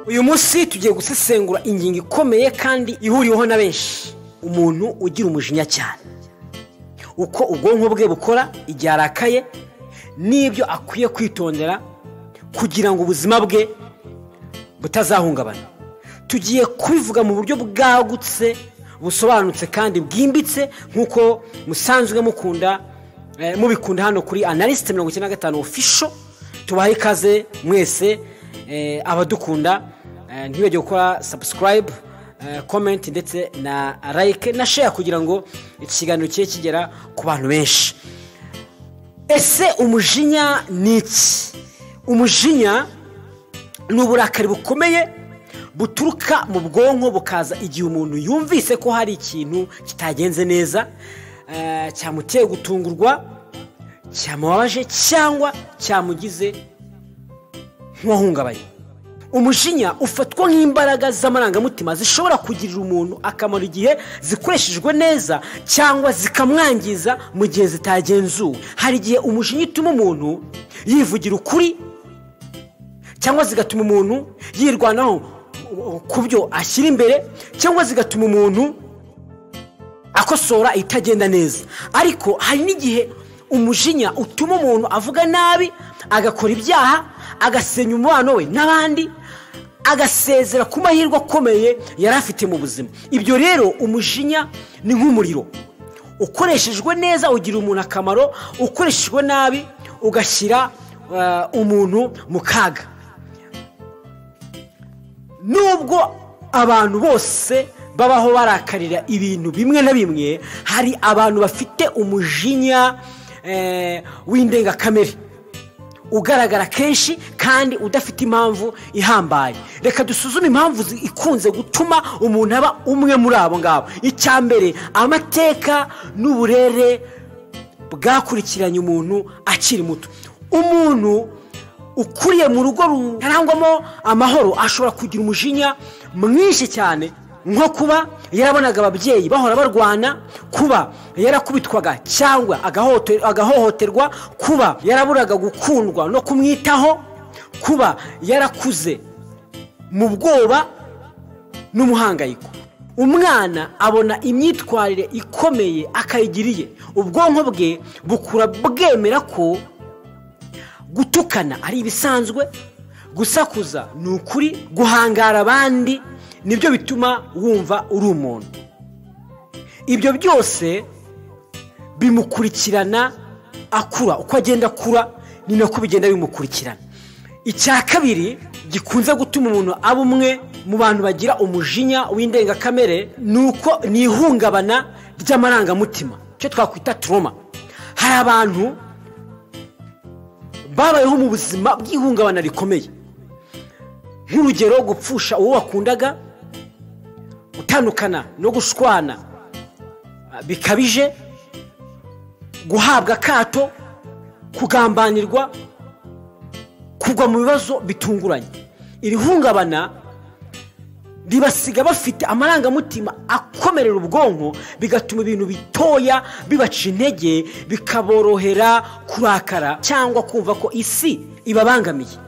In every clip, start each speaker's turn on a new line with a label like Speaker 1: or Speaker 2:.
Speaker 1: Uyu munsi tugiye gusesengura ingingo ikomeye kandi ihuriweho na benshi: umuntu ugira umujinya cyane, uko ubwonko bwe bukora igihe arakaye, n'ibyo akwiye kwitondera kugira ngo ubuzima bwe butazahungabana. Tugiye kubivuga mu buryo bwagutse, busobanutse kandi bwimbitse, nk'uko musanzwe mukunda mubikunda hano kuri Analyst 95 Official. Tubahe ikaze mwese abadukunda. Ntibagire gukora subscribe, comment ndetse na like na share kugira ngo iki kiganiro kibe kigera ku bantu benshi. Ese umujinya ni iki? Umujinya ni uburakari bukomeye buturuka mu bwonko, bukaza igihe umuntu yumvise ko hari ikintu kitagenze neza, cyamuteye gutungurwa, cyamubabaje cyangwa cyamugize nk'uwahungabanye. Umujinya ufatwa nk'imbaraga z'amarangamutima zishobora kugirira umuntu akamaro igihe zikoreshejwe neza, cyangwa zikamwangiza mu gihe zitagenzuwe. Hari igihe umujinya utuma umuntu yivugira ukuri, cyangwa zigatuma umuntu yirwanaho ku byo ashyira imbere, cyangwa zigatuma umuntu akosora itagenda neza. Ariko hari n'igihe umujinya utuma umuntu avuga nabi, agakora ibyaha, agasenya umubano we n'abandi, agasezera ku mahirwe akomeye yari afite mu buzima. Ibyo rero, umujinya ni nk'umuriro: ukoreshejwe neza ugira umuntu akamaro, ukoreshejwe nabi ugashyira umuntu mu kaga. Nubwo abantu bose babaho barakarira ibintu bimwe na bimwe, hari abantu bafite umujinya w'indengakamere ugaragara kenshi kandi udafite impamvu ihambaye. Reka dusuzume impamvu ikunze gutuma umuntu aba umwe muri abo ngabo. Icya mbere, amateka n'uburere bwakurikiranye umuntu akiri muto. Umuntu ukuriye mu rugo rutarangwamo amahoro ashobora kugira umujinya mwinshi cyane, nko kuba yarabonaga ababyeyi bahora barwana, kuba yarakubitwaga cyangwa agahohoterwa, kuba yaraburaga gukundwa no kumwitaho, kuba yarakuze mu bwoba n'umuhangayiko. Umwana abona imyitwarire ikomeye akayigiriye. Ubwonko bwe bukura bwemera ko gutukana ari ibisanzwe, gusakuza ni ukuri, guhangara abandi nibyo bituma wumva uri umuntu. Ibyo byose bimukurikirana akura. Uko agenda akura ni nako bigenda bimukurikirana. Icya kabiri gikunze gutuma umuntu aba umwe mu bantu bagira umujinya w'indengakamere ni uko ni ihungabana ry'amarangamutima, icyo twakwita trauma. Hari abantu babayeho mu buzima bw'ihungabana rikomeye, nk'urugero gupfusha uwo wakundaga, gutandukana no gushwana bikabije, guhabwa akato, kugambanirwa, kugwa mu bibazo bitunguranye. Iri hungabana ribasiga bafite amarangamutima akomerera ubwonko, bigatuma ibintu bitoya bibaca intege, bikaborohera kurakara cyangwa kumva ko isi ibabangamiye.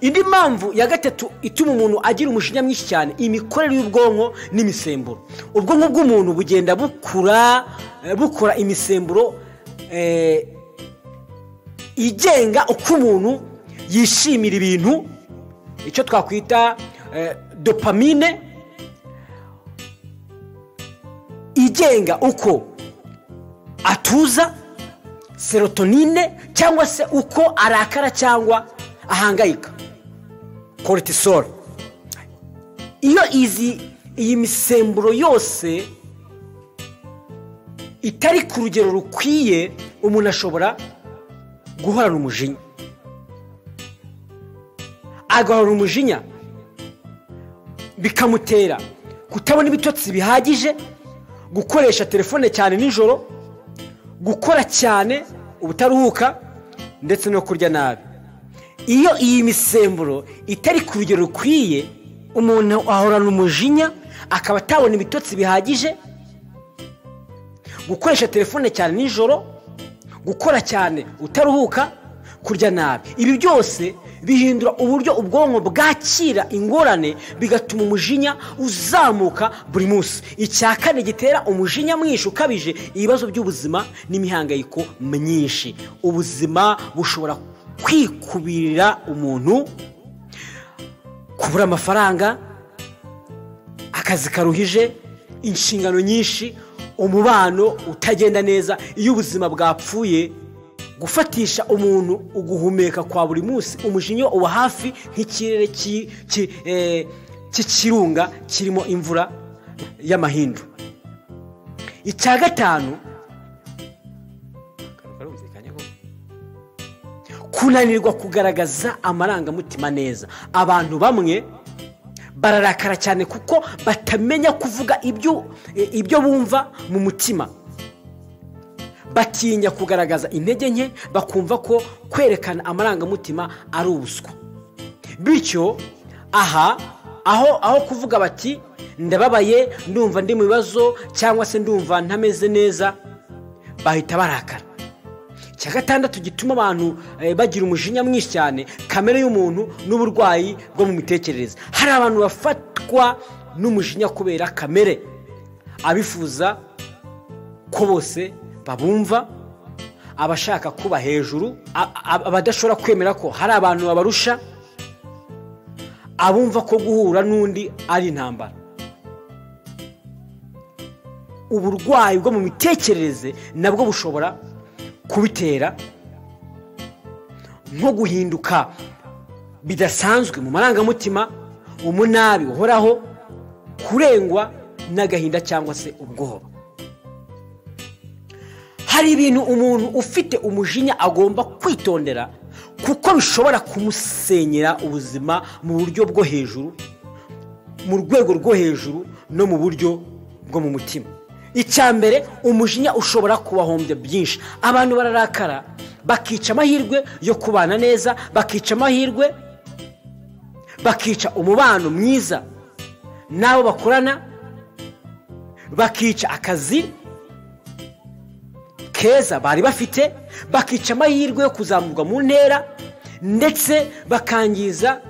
Speaker 1: Indi mpamvu ya gatatu ituma umuntu agira umujinya mwinshi cyane, imikorere y'ubwonko n'imisemburo. Ubwonko bw'umuntu bugenda bukura, bukora imisemburo igenga uko umuntu yishimira ibintu, icyo twakwita dopamine, igenga uko atuza, serotonine, cyangwa se uko arakara cyangwa ahangayika, cortisol. Iyo iyi misemburo yose itari ku rugero rukwiye, umuntu ashobora guhorana umujinya, agahora umujinya, bikamutera kutabona ibitotsi bihagije, gukoresha telefone cyane nijoro, gukora cyane ubutaruhuka, ndetse no kurya nabi. Iyo iyi misemburo itari ku rugero rukwiye, umuntu ahorana umujinya, akaba atabona ibitotsi bihagije, gukoresha telefone cyane nijoro, gukora cyane utaruhuka, kurya nabi, ibi byose Bihindura uburyo ubwonko bwakira ingorane, bigatuma umujinya uzamuka buri munsi. Icya kane gitera umujinya mwinshi ukabije, ibibazo by'ubuzima n'imihangayiko myinshi. Ubuzima bushobora kwikubirira umuntu, kubura amafaranga, akazi karuhije, inshingano nyinshi, umubano utagenda neza. Iyo ubuzima bwapfuye, gufatisha umuntu uguhumeka kwa buri munsi, umujinya uba hafi nk'ikirere cy'ikirunga kirimo imvura y'amahindu. Icya gatanu, kunanirwa kugaragaza amarangamutima neza. Abantu bamwe bararakara cyane kuko batamenya kuvuga ibyo bumva mu mutima. Batinya kugaragaza intege nke, bakumva ko kwerekana amarangamutima ari ubuswa. Bityo aha aho kuvuga bati ndababaye, ndumva ndi mu bibazo, cyangwa se ndumva ntameze neza, bahita barakara. Icya gatandatu gituma abantu bagira umujinya mwinshi cyane, kamere y'umuntu n'uburwayi bwo mu mitekerereze. Hari abantu bafatwa n'umujinya kubera kamere, abifuza ko bose babumva, abashaka kuba hejuru, abadashobora kwemera ko hari abantu babarusha, abumva ko guhura n'undi ari intambara. Uburwayi bwo mu mitekerereze nabwo bushobora kubitera, nko guhinduka bidasanzwe mu marangamutima, umunabi uhoraho, kurengwa n'agahinda cyangwa se ubwoba. Hari ibintu umuntu ufite umujinya agomba kwitondera, kuko bishobora kumusenyera ubuzima mu buryo bwo hejuru, mu rwego rwo hejuru no mu buryo bwo mu mutima. Icya mbere, umujinya ushobora kubahombya byinshi. Abantu bararakara bakica amahirwe yo kubana neza, bakica amahirwe, bakica umubano mwiza n'abo bakorana, bakica akazi keza bari bafite, bakica amahirwe yo kuzamurwa mu ntera, ndetse bakangiza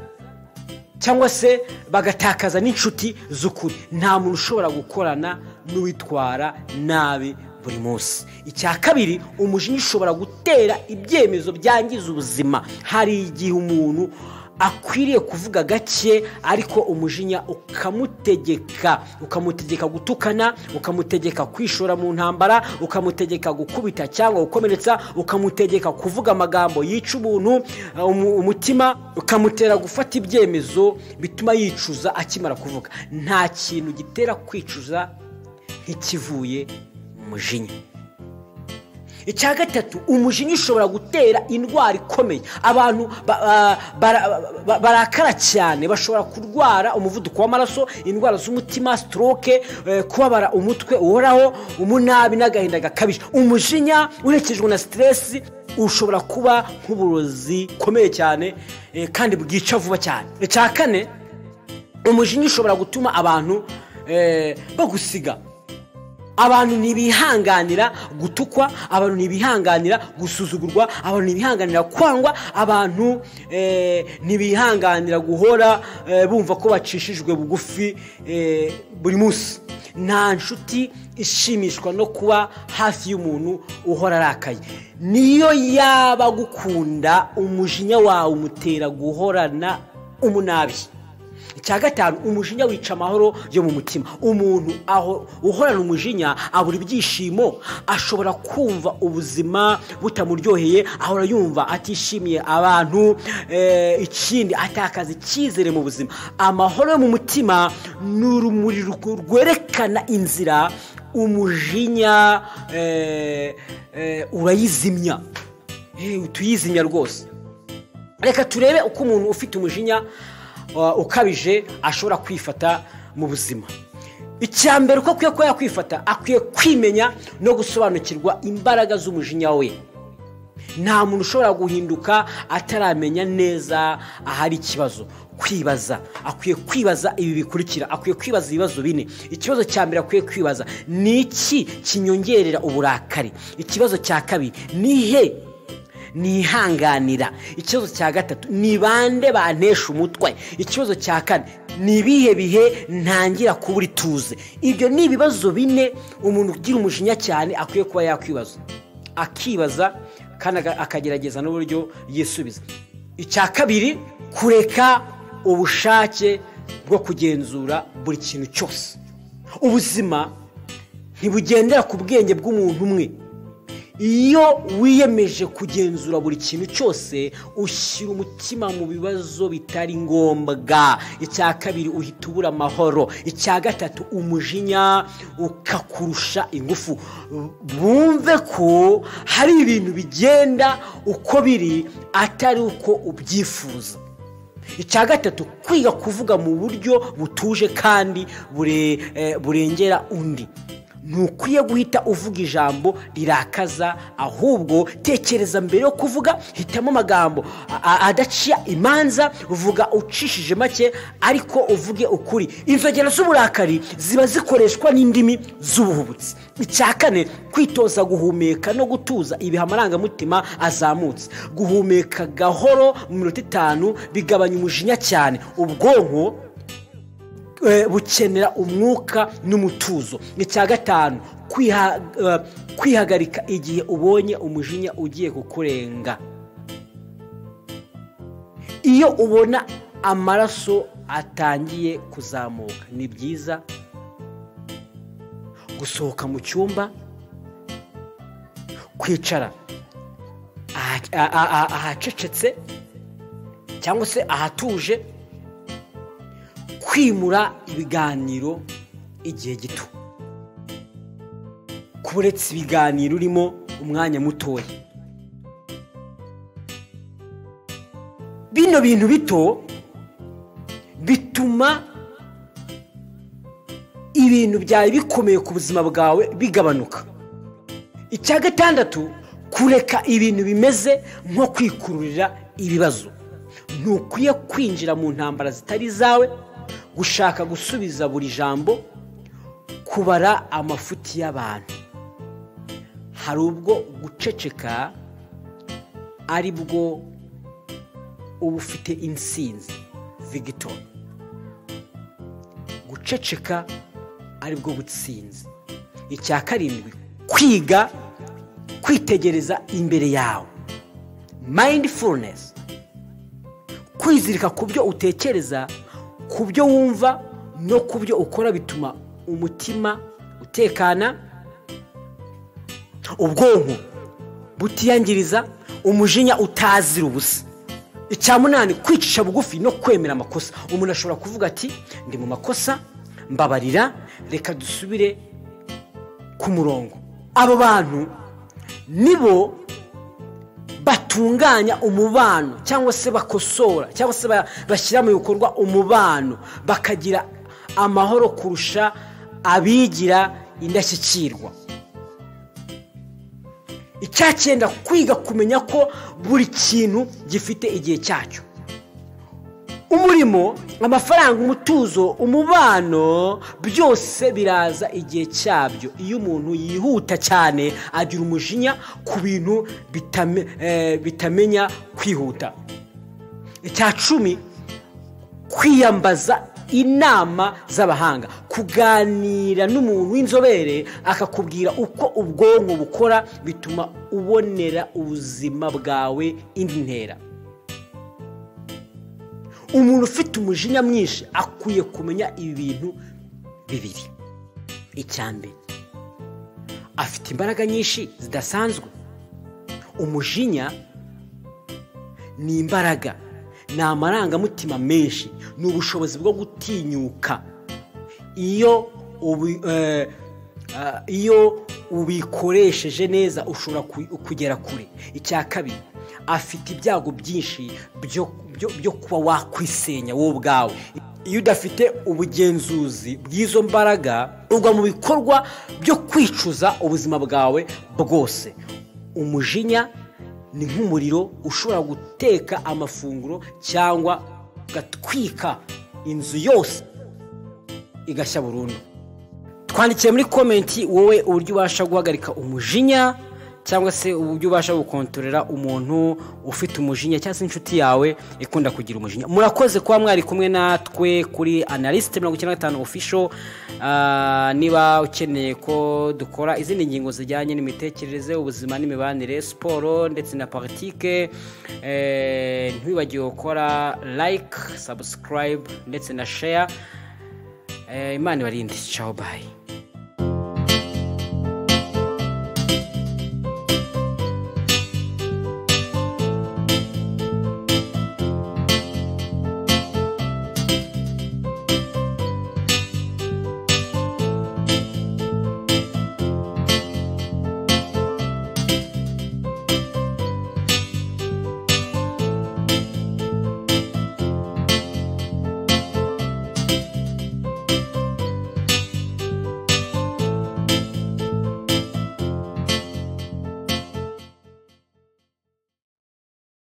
Speaker 1: cyangwa se bagatakaza n'inshuti z'ukuri. Nta muntu ushobora gukorana n'uwitwara nabi buri munsi. Icya kabiri, umujinya ushobora gutera ibyemezo byangiza ubuzima. Hari igihe umuntu akwiriye kuvuga gake, ariko umujinya ukamutegeka gutukana, ukamutegeka kwishora mu ntambara, ukamutegeka gukubita cyangwa gukomeretsa, ukamutegeka kuvuga amagambo yica ubuntu umutima, ukamutera gufata ibyemezo bituma yicuza akimara kuvuga. Nta kintu gitera kwicuza nk'ikivuye mu mujinya. Icya gatatu, umujinya ushobora gutera indwara ikomeye. Abantu barakara cyane bashobora kurwara umuvuduko w'amaraso, indwara z'umutima, stroke, kubabara umutwe uhoraho, umunabi n'agahinda gakabije. Umujinya uherekejwe na stress ushobora kuba nk'uburozi bukomeye cyane kandi bwica vuba cyane. Icya kane, umujinya ushobora gutuma abantu bagusiga. Abantu ntibihanganira gutukwa, abantu ntibihanganira gusuzugurwa, abantu ntibihanganira kwangwa, abantu ntibihanganira guhora bumva ko bacishijwe bugufi buri munsi. Nta nshuti ishimishwa no kuba hafi y'umuntu uhora arakaye. Niyo yaba gukunda, umujinya wawe umutera guhorana umunabi. Icya gatanu, umujinya wica amahoro yo mu mutima. Umuntu aho uhorana umujinya abura ibyishimo, ashobora kumva ubuzima butamuryoheye, ahora yumva atishimiye abantu, ikindi atakaza icyizere mu buzima. Amahoro yo mu mutima ni urumuri rwerekana inzira, umujinya urayizimya, utuyizimya rwose. Reka turebe uko umuntu ufite umujinya ukabije ashobora kwifata mu buzima. Icya mbere uko akwiye kuba yakwifata, akwiye kwimenya no gusobanukirwa imbaraga z'umujinya we. Nta muntu ushobora guhinduka ataramenya neza ahari ikibazo. Kwibaza, akwiye kwibaza ibi bikurikira. Akwiye kwibaza ibibazo bine. Ikibazo cya mbere akwiye kwibaza ni iki kinyongerera uburakari. Ikibazo cya kabiri, ni he Nihanganira? Ikibazo cya gatatu, ni bande bantesha umutwe? Ikibazo cya kane, ni ibihe bihe ntangira kubura ituze? Ibyo ni ibibazo 4 umuntu ugira umujinya cyane akwiye kuba yakwibaza, akibaza kandi akagerageza n'uburyo yisubiza. Icya kabiri, kureka ubushake bwo kugenzura buri kintu cyose. Ubuzima ntibugendera ku bwenge bw'umuntu umwe. Iyo wiyemeje kugenzura buri kintu cyose, ushyira umutima mu bibazo bitari ngombwa. Icya kabiri, uhita ubura amahoro. Icya gatatu, umujinya ukakurusha ingufu. Bumve ko hari ibintu bigenda uko biri atari uko ubyifuza. Icya gatatu, kwiga kuvuga mu buryo butuje kandi burengera undi. Ntukwiye guhita uvuga ijambo rirakaza, ahubwo tekereza mbere yo kuvuga, hitamo amagambo adaciya imanza, uvuga ucishije make ariko uvuge ukuri. Inzogera z'uburakari ziba zikoreshwa n'indimi z'ubuhubutsi. Icya kane, kwitoza guhumeka no gutuza ibihe amarangamutima azamutse. Guhumeka gahoro mu minota 5 bigabanya umujinya cyane. Ubwonko bukenera umwuka n'umutuzo. Icya gatanu, kwihagarika igihe ubonye umujinya ugiye kukurenga. Iyo ubona amaraso atangiye kuzamuka, ni byiza gusohoka mu cyumba, kwicara ahacecetse cyangwa se ahatuje, kwimura ibiganiro igihe gito, kuretse ibiganiro urimo umwanya mutoya. Bino bintu bito bituma ibintu byawe bikomeye ku buzima bwawe bigabanuka. Icya gatandatu, kureka ibintu bimeze nko kwikururira ibibazo. Ntukwiye kwinjira mu ntambara zitari zawe, gushaka gusubiza buri jambo, kubara amafuti y'abantu. Hari ubwo guceceka ari bwo uba ufite intsinzi, victory. Guceceka ari bwo butsinzi. Icya karindwi, kwiga kwitegereza imbere yawe, mindfulness. Kwizirika ku byo utekereza, ku byo wumva no ku byo ukora bituma umutima utekana, ubwonko butiyangiriza, umujinya utazira ubusa. Icya munani, kwicisha bugufi no kwemera amakosa. Umuntu ashobora kuvuga ati ndi mu makosa, mbabarira, reka dusubire ku murongo. Abo bantu nibo batunganya umubano, cyangwa se bakosora, cyangwa se bashyira mu bikorwa umubano, bakagira amahoro kurusha abigira indashyikirwa. Icya cyenda, kwiga kumenya ko buri kintu gifite igihe cyacyo. Umurimo, amafaranga, umutuzo, umubano, byose biraza igihe cyabyo. Iyo umuntu yihuta cyane agira umujinya ku bintu bitamenya kwihuta. Icya 10, kwiyambaza inama z'abahanga. Kuganira n'umuntu w'inzobere akakubwira uko ubwonko bukora bituma ubonera ubuzima bwawe indi ntera. Umuntu ufite umujinya mwinshi akwiye kumenya ibi bintu bibiri. Icya mbere, afite imbaraga nyinshi zidasanzwe. Umujinya ni imbaraga, ni amarangamutima menshi, ni ubushobozi bwo gutinyuka. Iyo ubikoresheje neza ushobora kugera kure. Icya kabiri, afite ibyago byinshi byo kuba wakwisenya wowe ubwawe. Iyo udafite ubugenzuzi bw'izo mbaraga, ugwa mu bikorwa byo kwicuza ubuzima bwawe bwose. Umujinya ni nk'umuriro ushobora guteka amafunguro cyangwa ugatwika inzu yose igashya burundu. Twandikiye muri komenti wowe uburyo ubasha guhagarika umujinya cyangwa se uburyo ubasha gukontorera umuntu ufite umujinya, cyangwa se inshuti yawe ikunda kugira umujinya. Murakoze kuba mwari kumwe natwe kuri Analyste 95 Official. Niba ukeneye ko dukora izindi ngingo zijyanye n'imitekerereze, ubuzima n'imibanire, siporo ndetse na politike, ntiwibagire gukora like, subscribe ndetse na share. Imana ibarinde. Ciao, bye.